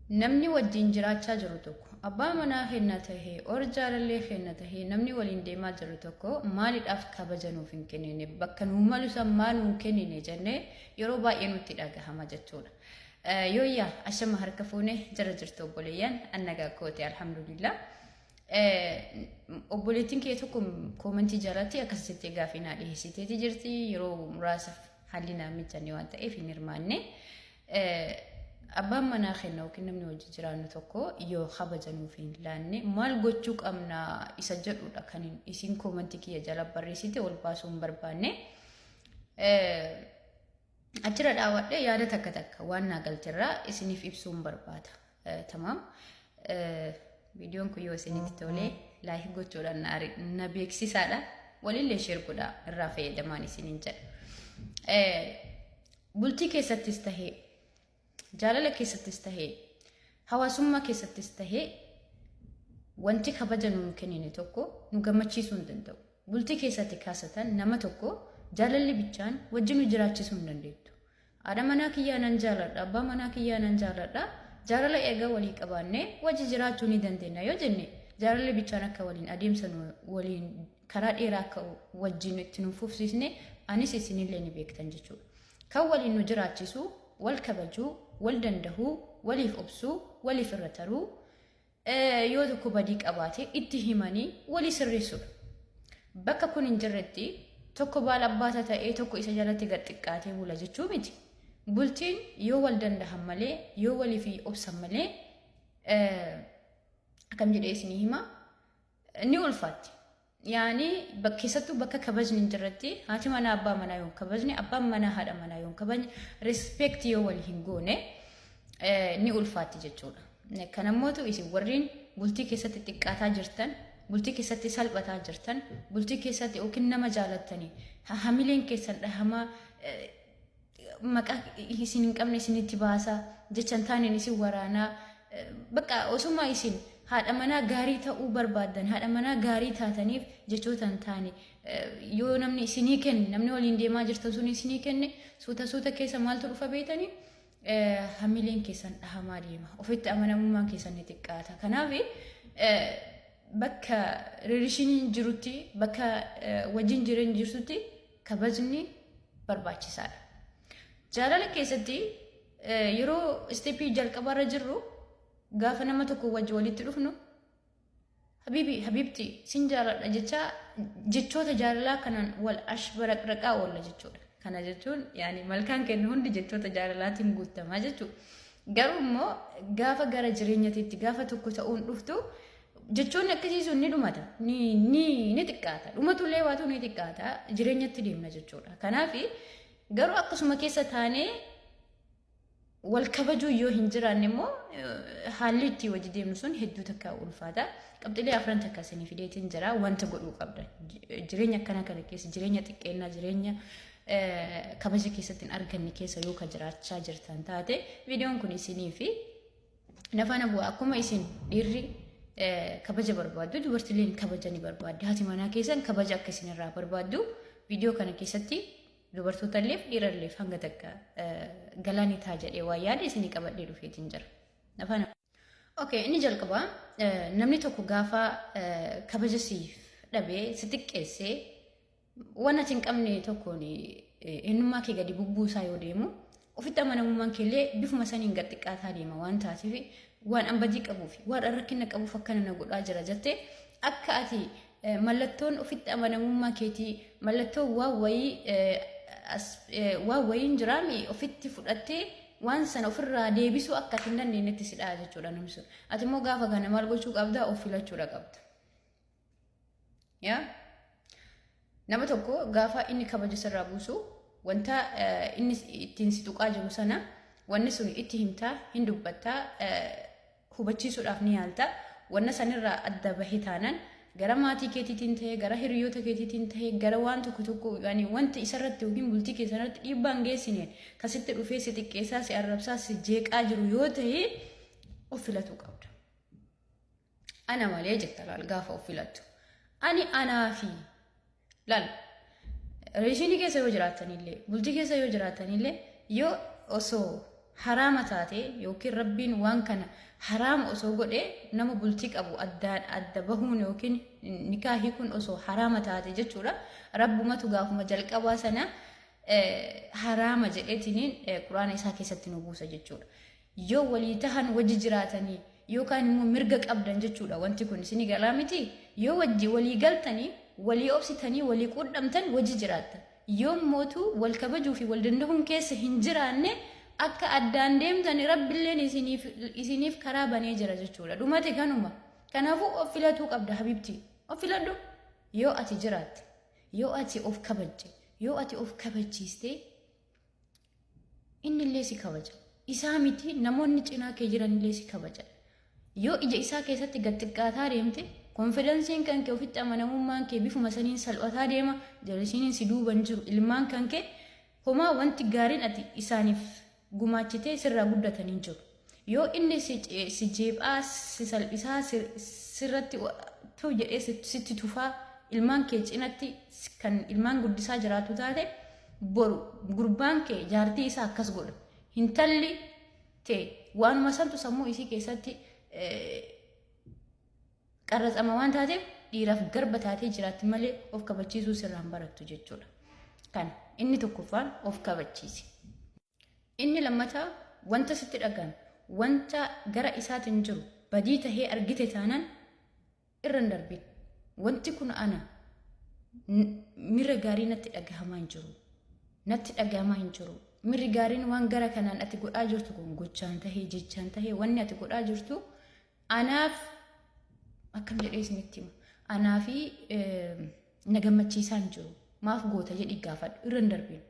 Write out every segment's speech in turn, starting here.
Namni wajjin jiraachaa jiru tokko abbaa manaa keenna tahee or jaalallee keenna tahee, namni waliin deemaa jiru tokko maalidhaaf kabaja nuuf hin kennine, bakka nuu malu san maa nuu hin kennine jennee yeroo baay'ee nutti dhagahama jechuudha. Yooyyaa, ashama, harka fuune, jara jirtu obboleeyyan, an nagaa kooti, alhamdulillah. Obboleettiin kee tokko koomentii jalatti akkas jettee gaafii naa dhiyeessiteeti jirti. Yeroo muraasaaf haalli naa mijanne waan ta'eef hin hirmaanne. Abbaan manaa keenya yookiin namni hojii jiraannu tokko yoo kabaja nuuf hin laanne maal gochuu qabna isa jedhudha kan isin koomentii kiyya jala barreessite ol baasuu hin barbaanne. Achirra dhaabadhee yaada takka takka waan naa galterraa isiniif ibsuu hin barbaada. Tamaam. Viidiyoon kun yoo isinitti tole like gochuudhaan na beeksisaadha. Walillee share godhaa, irraa fayyadamaan isiniin jedha. Bultii keessattis tahee, jaalala keessattis tahee, hawaasummaa keessattis tahee, wanti kabaja nuun kennine tokko nu gammachiisuu hin danda'u. Bultii keessatti kaasatan nama tokko jaalalli bichaan wajjin nu jiraachisuu hin dandeettu. Haadha manaa kiyyaa nan jaaladha, abbaa manaa kiyyaa nan jaaladha. Jaalala erga walii qabaannee wajji jiraachuu ni dandeenya yoo jenne, jaalalli bichaan akka waliin adeemsa waliin karaa dheeraa akka wajjin itti nu fufsiisne anis isinillee ni beektan jechuudha. Kan waliin nu jiraachisu wal kabajuu, wal dandahuu, waliif obsuu, waliif irra taruu, yoo tokko badii qabaate itti himanii walii sirreessuudha. Bakka kun hin jirretti tokko baala abbaata ta'ee tokko isa jalatti gad xiqqaatee bula jechuu miti. Bultiin yoo wal dandahan malee, yoo waliif obsan malee, akkam jedhee isinii hima, ni ulfaatti. Yaani keessattuu bakka kabajni hin jirretti, haati manaa abbaa manaa yoo hin kabajne, abbaan manaa haadha manaa yoo hin kabajne, respect yoo walii hin goone, ni ulfaatti jechuudha. Kanammootu isin warreen bultii keessatti xiqqaataa jirtan, bultii keessatti salphataa jirtan, bultii keessatti yookiin nama jaalattanii hamileen keessan dhahamaa, maqaa isin hin qabne isinitti baasaa, jecha hin taaneen isin waraanaa, bakka osuma isin haadha manaa gaarii ta'uu barbaaddan, haadha manaa gaarii taataniif jechoota hin taane yoo namni isinii kenne, namni waliin deemaa jirtan sun isinii kenne, suuta suuta keessa maaltu dhufa beetanii? Hamileen keessan dhahamaa deema, ofitti amanamummaan keessan ni xiqqaata. Kanaaf bakka relationiin jirutti, bakka wajjin jireenya jirtutti kabajni barbaachisaadha. Jaalala keessatti yeroo stepii jalqabaarra jirru, gaafa nama tokko wajji walitti dhufnu, habiibi, habiibti, sin jaaladha jecha jechoota jaalalaa kanaan wal ashbaraqraqaa oolla jechuudha. Kana jechuun yaani malkaan kennu hundi jechoota jaalalaatiin guutamaa jechuudha. Garuu immoo gaafa gara jireenyatiitti gaafa tokko ta'uun dhuftu, jechoonni akkasii sun ni dhumata. Ni ni ni xiqqaata. Dhumatullee waatu ni xiqqaata. Jireenyatti deemna jechuudha. Kanaaf garuu akkasuma keessa taanee wal kabajuu yoo hin jiraanne immoo, haalli itti wajji deemnu sun hedduu takka ulfaata. Qabxilee afran takka isinii fideetiin jira wanta godhuu qabdan. Jireenya akkana kana keessa, jireenya xiqqeennaa, jireenya kabaja keessatti hin arganne keessa yoo ka jiraachaa jirtan taate, viidiyoon kun isinii fi nafaana bu'a. Akkuma isin dhiirri kabaja barbaaddu, dubartiileen kabaja ni barbaaddi. Haati manaa keessan kabaja akka isinirraa barbaaddu viidiyoo kana keessatti dubartoota dhiiralleef hanga takka galaanii ta'a jedhee waa yaada isinii qabadhee dhufeetiin jira. Afaan. Okay, inni jalqabaa, namni tokko gaafa kabaja siif dhabee si xiqqeessee, waan ati hin qabne tokkoon eenyummaa kee gadi bubbuusaa yoo deemu, ofitti amanamummaan kee illee bifuma saniin gad xiqqaataa deema waan taateef, waan an badii qabuuf, waan an rakkina qabuuf akkana na godhaa jira jettee, akka ati mallattoon ofitti amanamummaa keetii, mallattoo waan wayii waan wayiin jiraami ofitti fudhattee waan sana ofirraa deebisuu akka ati hin dandeenyetti si dha'a jechuudha namni sun. Ati immoo gaafa kana maal gochuu qabda? Of filachuudha qabda. Yaa nama tokko gaafa inni kabaja sirraa buusu, wanta inni ittiin si tuqaa jiru sana, wanni sun itti himtaa, hin dubbattaa, hubachiisuudhaaf ni yaalta. Wanna sanirraa adda bahe taanaan, gara maatii keetiitiin ta'ee, gara hiriyoota keetiitiin ta'ee, gara waan tokko tokko, yaani wanti isarratti yookiin bultii keessanirratti dhiibbaa hin geessineen kasitti dhufee si xiqqeessaa, si arrabsaa, si jeeqaa jiru yoo ta'e, of filatuu qabda. Ana malee jetta. Laal, gaafa of filattu ani anaa fi laal, relationii keessa yoo jiraatanillee, bultii keessa yoo jiraatanillee, yoo osoo haraama taate yookiin Rabbiin waan kana haraama osoo godhee, nama bultii qabu addaan adda bahuun yookiin nikaa hiikuun osoo haraama taate jechuudha. Rabbumatu gaafuma jalqabaa sana haraama jedheetiniin Quraana isaa keessatti nu buusa jechuudha. Yoo walii tahan wajji jiraatanii yookaan immoo mirga qabdan jechuudha, wanti kun isinii galaa miti? Yoo wajji walii galtanii, walii obsitanii, walii quudhamtan, wajji jiraattan. Yoo mootu wal kabajuu fi wal dandahuun keessa hin jiraanne, akka addaan deemtan Rabbilleen isiniif karaa banee jira jechuudha. Dhumate kanuma. Kanaafuu of filatuu qabda, habibti. Of filadhu. Yoo ati jiraatte, yoo ati of kabajje, yoo ati of kabachiiste, inni illee si kabaja. Isaa miti, namoonni cinaa kee jiran illee si kabajan. Yoo ija isaa keessatti gad xiqqaataa deemte, confidenceiin kan kee, ofitti amanamummaan kee bifuma saniin salphataa deema, jalisiin si duuban jiru, ilmaan kan kee homaa wanti gaariin ati isaaniif gumaachitee sirraa guddatanii jiru. Yoo inni si jeephaa, si salphisaa, sirratti ta'u jedhee sitti tufaa, ilmaan kee cinatti kan ilmaan guddisaa jiraatu taate, boru gurbaan kee jaartii isaa akkas godha. Hintalli tee waanuma santu sammuu isii keessatti qarratsama waan taateef, dhiiraaf garba taatee jiraatti malee of kabachiisuu sirraan barattu jechuudha. Kana inni tokkoffaan of kabachiisi. Inni lammataa, wanta sitti dhaga'ame, wanta gara isaatiin jiru badii tahee argite taanaan irra hin darbin. Wanti kun ana mira gaarii natti dhagahamaa hin jiru. Natti dhagahamaa hin jiru. Mirri gaariin waan gara kanaan ati godhaa jirtu kun, gochaan tahee jechaan tahee, wanni ati godhaa jirtu anaaf, akkam jedhee isinitti hima. Anaafi na gammachiisaa hin jiru. Maaf goota jedhi gaafadhu, irra hin darbin.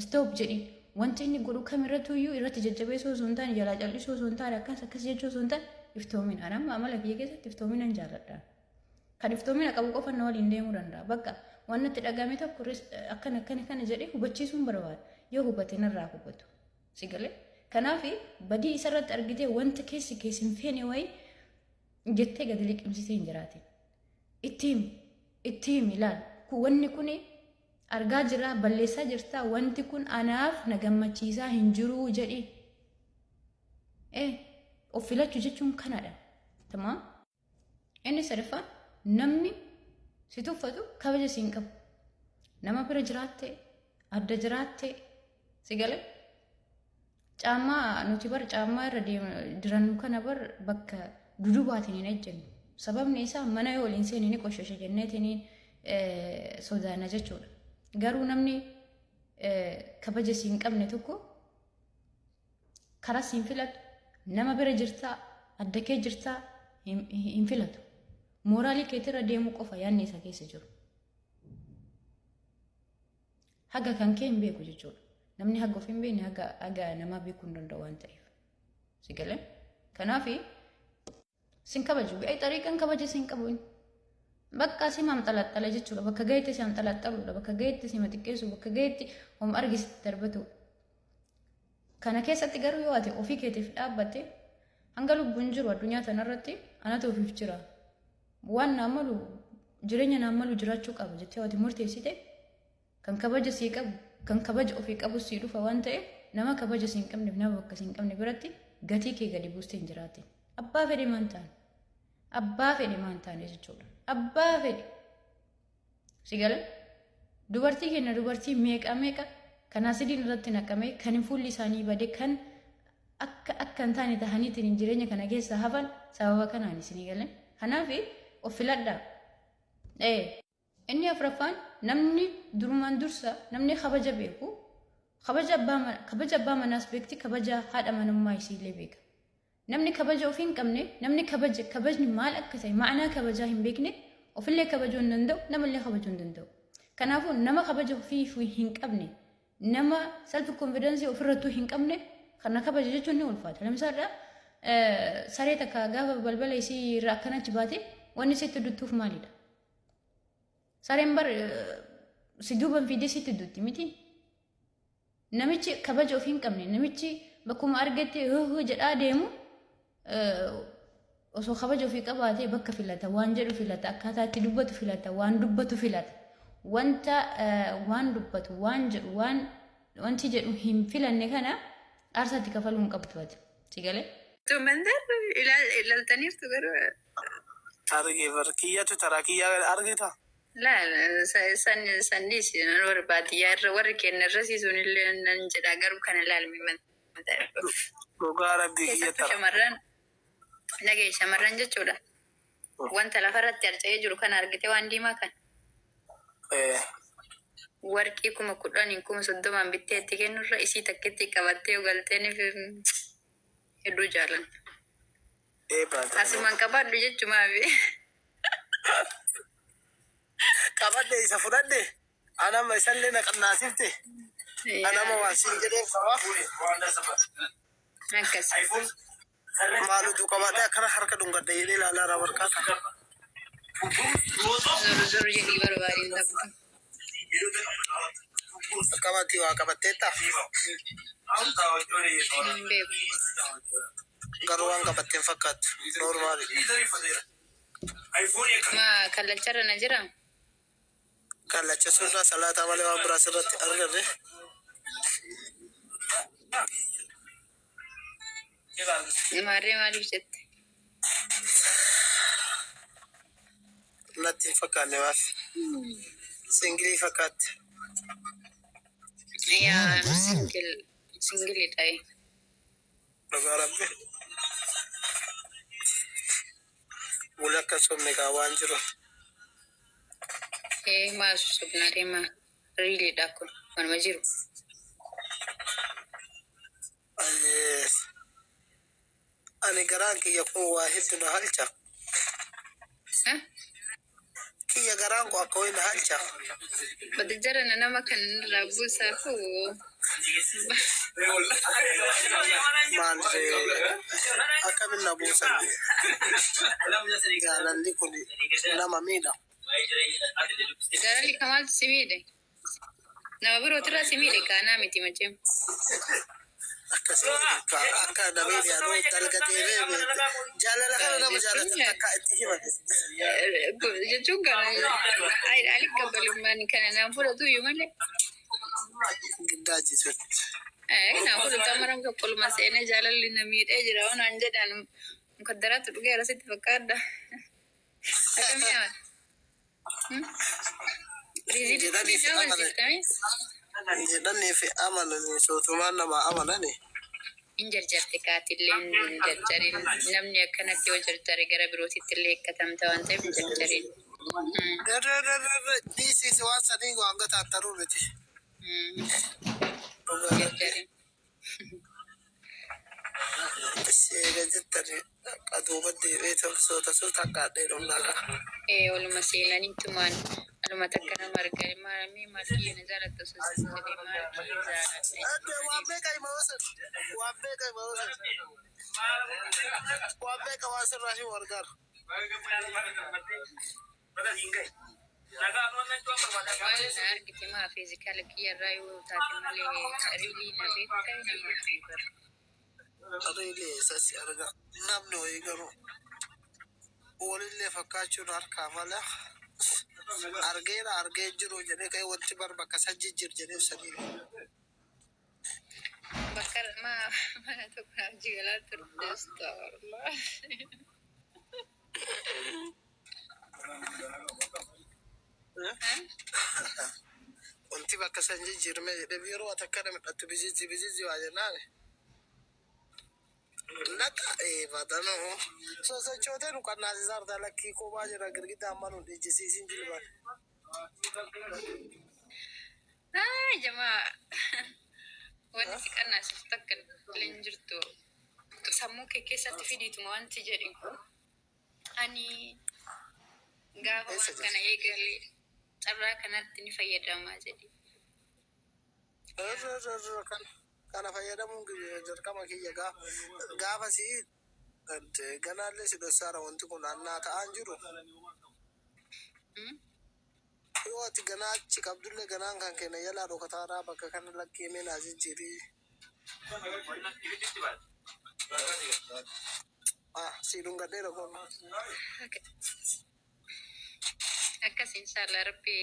Stop jedhi. Wanti inni godhu kamirrattu iyyuu irratti jajjabeessuu osoo hin taane, jalaa callisuu osoo hin taane, akkas akkas jechuu osoo hin taane, iftoomina. Ani amma amala kiyya keessatti iftoomina hin jaalladha. Kan iftoomina qabu qofa na waliin deemuu danda'a. Bakka waan natti dhagahame tokko akkana akkana kana jedhee hubachiisuun barbaada. Yoo hubate narraa hubatu. Si galee? Kanaaf badii isarratti argitee, wanta keessi keessi hin feene wayii jettee gadi liqimsitee hin jiraatin. Itti himi. Itti himi, ilaali. Wanni kun argaa jira, balleessaa jirta, wanti kun anaaf na gammachiisaa hin jiru jedhi. Of filachuu jechuun kanadha. Tamaam. Inni sadaffaan, namni si tuffatu kabaja si hin qabu. Nama bira jiraatte, adda jiraatte, si galee? Caammaa nuti bar caammaa irra dirannu kana bar bakka dudubaatiin hin ejjennu. Sababni isaa mana yoo waliin seene ni qoshasha jenneetiin sodaanna jechuudha. Garuu namni kabaja si hin qabne tokko karaa si hin filatu. Nama bira jirtaa, adda kee jirtaa hin filatu. Mooraalii keetirra deemuu qofa yaadni isa keessa jiru. Haga kan kee hin beeku jechuudha. Namni haga of hin beekne haga namaa beekuu hin danda'u waan ta'eef. Si galee? Kanaaf sin kabaju. Bi'ay xariiqan kabaja sin qabu inni. Bakka si mamxalaxxala jechuudha. Bakka gaheetti si mamxalaxxaludha. Bakka gaheetti si maxiqqeessu. Bakka gaheetti hom argisitti darbatu. Kana keessatti garuu yoo ati ofii keetiif dhaabbatte, hanga lubbuun jiru addunyaa tanarratti anatu ofiif jira. Waan naan malu, jireenya naan malu jiraachuu qaba jettee ati murteessite, kan kabaja sii qabu, kan kabaja ofii qabu sii dhufa waan ta'eef, nama kabaja sii hin qabneef, nama bakka sii hin qabne biratti gatii kee gadi buustee hin jiraatin. Abbaa fedhe maan taane. Abbaa fedhe maan taane jechuudha. Abbaa fedhe. Si galee? Dubartii keenya, dubartii meeqa meeqa kan asidiin irratti naqame, kan fuulli isaanii bade, kan akka akka hin taane tahaniitiin jireenya kana keessa hafan sababa kanaan, isinii galee. Kanaaf of filadhaa. Inni afuraffaan, namni durumaan dursa namni kabaja beeku kabaja abbaa manaas beekti, kabaja haadha manummaa isiillee beeka. Namni kabaja ofii hin qabne, namni kabaja kabajni maal akka ta'e, ma'anaa kabajaa hin beekne, ofillee kabajuu hin danda'u, namallee kabajuu hin danda'u. Kanaafuu nama kabaja ofii hin qabne, nama self confidence ofirrattuu hin qabne kana kabaja jechuun ni ulfaata. Lamsaadha, saree takka gaafa balbala isii irra akkanachi baate wanni sitti duttuuf maalidha? Sareen bar si duuban fiidee sitti dutti miti. Namichi kabaja ofii hin qabne, namichi bakkuma argate hoo jedhaa deemu, osoo kabaja ofii qabaatee bakka filata, waan jedhu filata, akkaataa itti dubbatu filata, waan dubbatu filata. Wanta waan dubbatu, waan jedhu, waan wanti jedhu hin filanne kana Aarsaa itti kafaluu hin qabdu ati. Si galee? Mandar ilaaltaniirtu garuu. Argee bar kiyyatu taraa kiyyaa argita. Laal, sanniis nan barbaadiyyaa irra warri kenna irra siisuun illee nan jedha, garuu kana ilaalmi. Dhugaa Rabbii kiyya Keessattuu tara. Shamarran dhagee, shamarran jechuudha. Wanta lafarratti harca'ee jiru kana argite, waan diimaa kana. Warqii 10,000, 30,000 bittee itti kennurra isii takkitti qabattee galteeniif hedduu jaalan. Ee, baata. Asumaan qabadhu jechumaafi. Qabadhe, isa fudhadhe. Anama isallee na qannaasifte. Anama waan siin jedheen qaba. Akkas. Maalutu qabadhe akkana harka dhungadhe jedhee ilaalaa irraa warqaa kana. Zoru zoru jedhii barbaadin takka. Qabatti waa qabatteetta. Hin beeku. Garuu waan qabatteen fakkaattu. Normal. Maa kallacharra na jira? Kallacha surraa salaataa malee waan biraa sirratti arganne. Maarree, maaliif jette? Natti hin fakkaanne maaf. Single fakkaatte. Yaa, single singleidha. Dhugaa Rabbi. Wali akka sobne kaa waan jiru. Ee, maal sobnaa maa realiidha, kun waanuma jiru. Yes. Ani garaan kiyya kun waa hedduu na halcha. Kiyya garaan kun akka wayii na halcha. Bada jarana, nama kan irraa buusaa koo. Maal akkamin na buusan? Jaalalli kun nama miidha. Jaalalli kamaaltu si miidhe? Nama birootirraa si miidhe, kaanaa miti macheem. Akkasii akka na miidhe, anuu dalgatee jaalala kana nama jaalatan takka itti himate. Jechuun kana ali kabalummaan kana naan fudhatu iyyuu malee. Giddaa jechuudha. Naan fudhatu, amma namni tokko oluma seenee jaalalli na miidhee jira naan jedhan, mukaddaraatti dhugeera sitti fakkaadha. Akkamii amala? Jedhanii fi amanan. Jedhanii fi amananii sootumaan nama amanani. In jarjarte kaatillee, hin jarjarin. Namni akkanatti yoo jarjare gara birootitti illee eekkatamta waan ta'eef hin jarjarin. Dhiisiis, waan sanii waan gataan taruu miti. Jarjarin. Seega jettani qaduuba deebi'ee soota soota qaadhee dhumnaa. Ee, oluma seenanii tumaan aluma takka nama argani, maalamii maal kiyya na jaalattu osoo sin jedhee, maal kiyya jaaladha. Waan beeka hima wasan. Waan beeka hima wasan. Waan beeka waan sirraa himu argaara. Waan na argite maa physical kiyya irraa yoo taate malee, really na beekta nama bara. Really sassi arga. Namni wayii garuu walillee fakkaachuun harkaa mala. Argeera, argee jiru jedhee ka'ee wanti bar bakka san jijjiir jedhee sanii. Bakka maa mana tokko naaf jigalaa turte, astagfirullah. Wanti bakka san jijjiirme jedhee yeroo ati akkana midhattu bijijji bijijji waa jennaan. Laqa badanoo sosochootee nu qannaasisaa argaa, lakkii kophaa jira, girgiddaa amma nu dhiichisiisin jilban. Ah, jamaa, wanti si qannaasisu takka illee hin jirtu. Sammuu kee keessatti fidiituma wanti jedhi. Ani gaafa Eessa waan kana eegale carraa kanatti ni fayyadamaa jedhi. Kana fayyadamuun dirqama kiyya gaafa si ganaallee si dhossaara, wanti kun annaa ta'aan jiru. Yoo ati ganaa achi qabdullee, ganaan kan kenna jalaa dhokataaraa bakka kana lakkee mee naa jijjiirii. Ah, si dhungadheera kun. Akkas, inshaallah Rabbi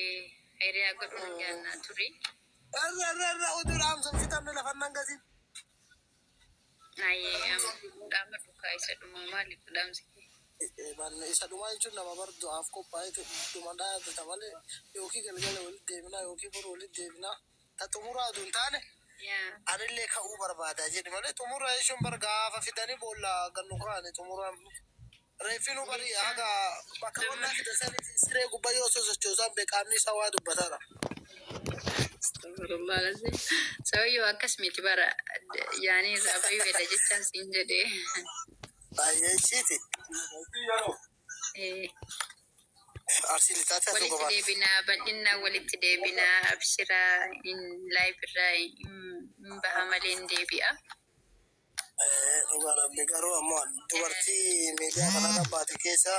hiriyaa godhu jaannaa turi. Irra irra irra, oduu dhaamsan fixanne lafa nan gasin. Ayyee amma dhaama dhukaa isa dhumaa maaliif dhaamsi kee? Isa dhumaa jechuun nama bar du'aaf qophaa'etu dhuma dhaabata malee, yookiin galgala walitti deebinaa yookiin boru walitti deebinaa. Ta xumuraa utuu hin taane anillee ka'uu barbaada jedhi malee, xumura jechuun bar gaafa fidanii boolla gannu kaa'ani xumuraan. Reeffi nu bari haga bakka qonnaa fida sanii siree gubbaa yoo sosochoosan beekamni isaa waa dubbataadha. Astaghfirullah alazim. Sabayyoo akkas miti bara yaanii irraa bayuu fedha jechaan siin jedhee. Baay'ee ishiiti. Arsii lixaatti haa Walitti tokko deebinaa, bal'inaa walitti deebinaa, abshiraa, in live irraa hin baha malee hin deebi'a. Dhugaa rabbi, garuu ammoo dubartii miidiyaa kanarra baate keessa